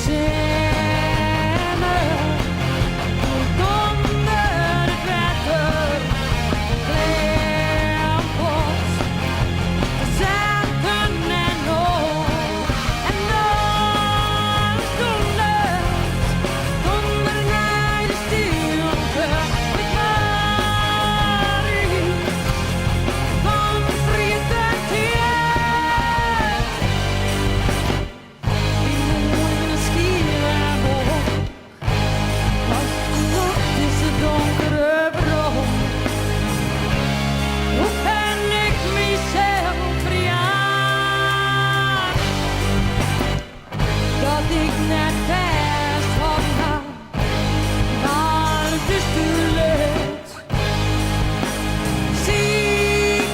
Sinne komt ûnder it wetter, kleanpot, de sinten en al. En dan dondert, donder nei de stilte, ik mar út fan ferjitten tiid. Dy moaie skiere wolk, wacht op dizze donkere wrâld. Hoe kin ik mysels ferjaan dat ik net fêstholden ha, mar it is te let. Sy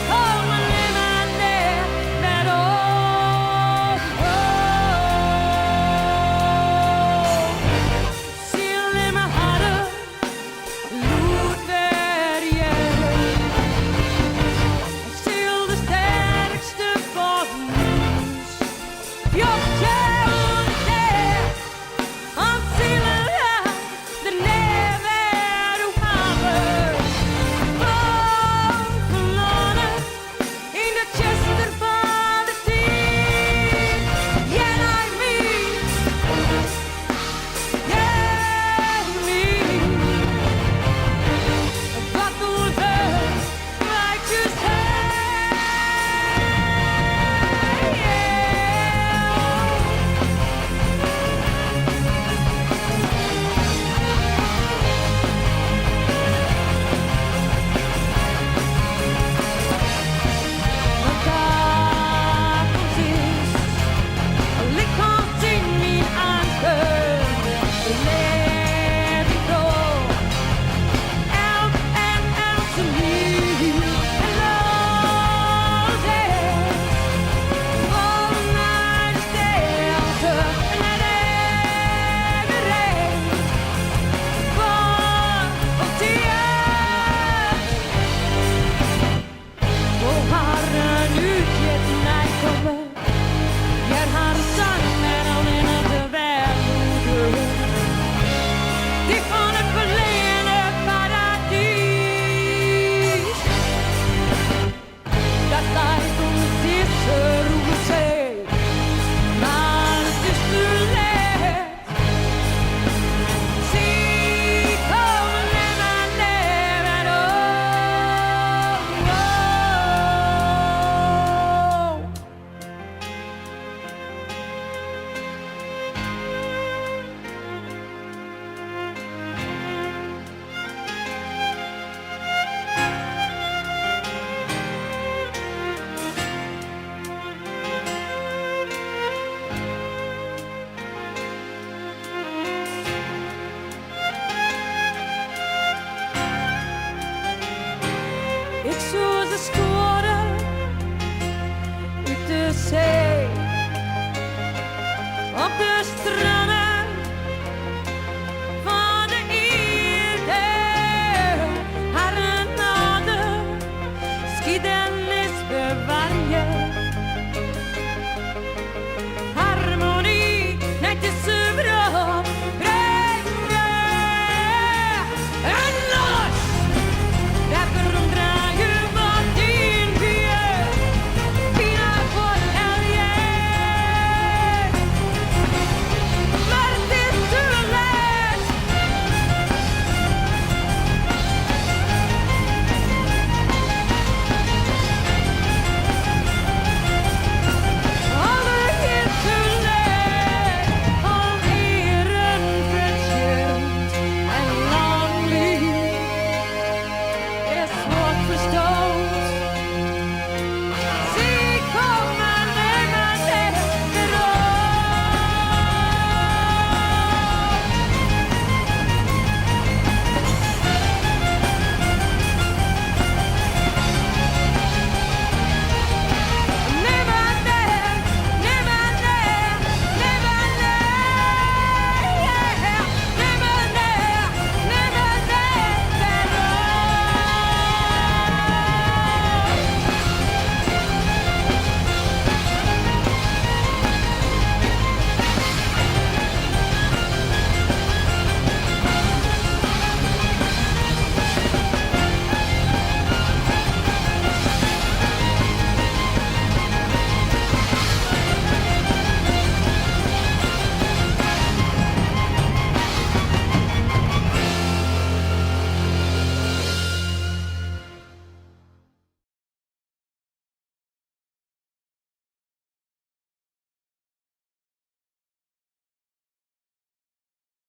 komme nimmer net werom. Sil nimmer harren lûd wer hearre. Sil de sterkste fan ús fjochtsje oer de dea. Want sille der nea wer oer hawwe. Bovenlâne yn de tsjuster fan de tiid. Hear nei my, hear my. Wat oer wurdt, right you say. De takomst is lykas yn myn anker, libje troch elk en eltsenien. En los is fol nei de stilte en nei de reis fan tiid. Wol harren útjit neikomme, hear harren sang en allinnich de wjerlûden. Dy fan it ferlerne paradys. Dat leit ûnder dizze rûge see, mar it is te let. Sy komme nimmer net werom. Ik soe se skuorre út de see. Op de strân.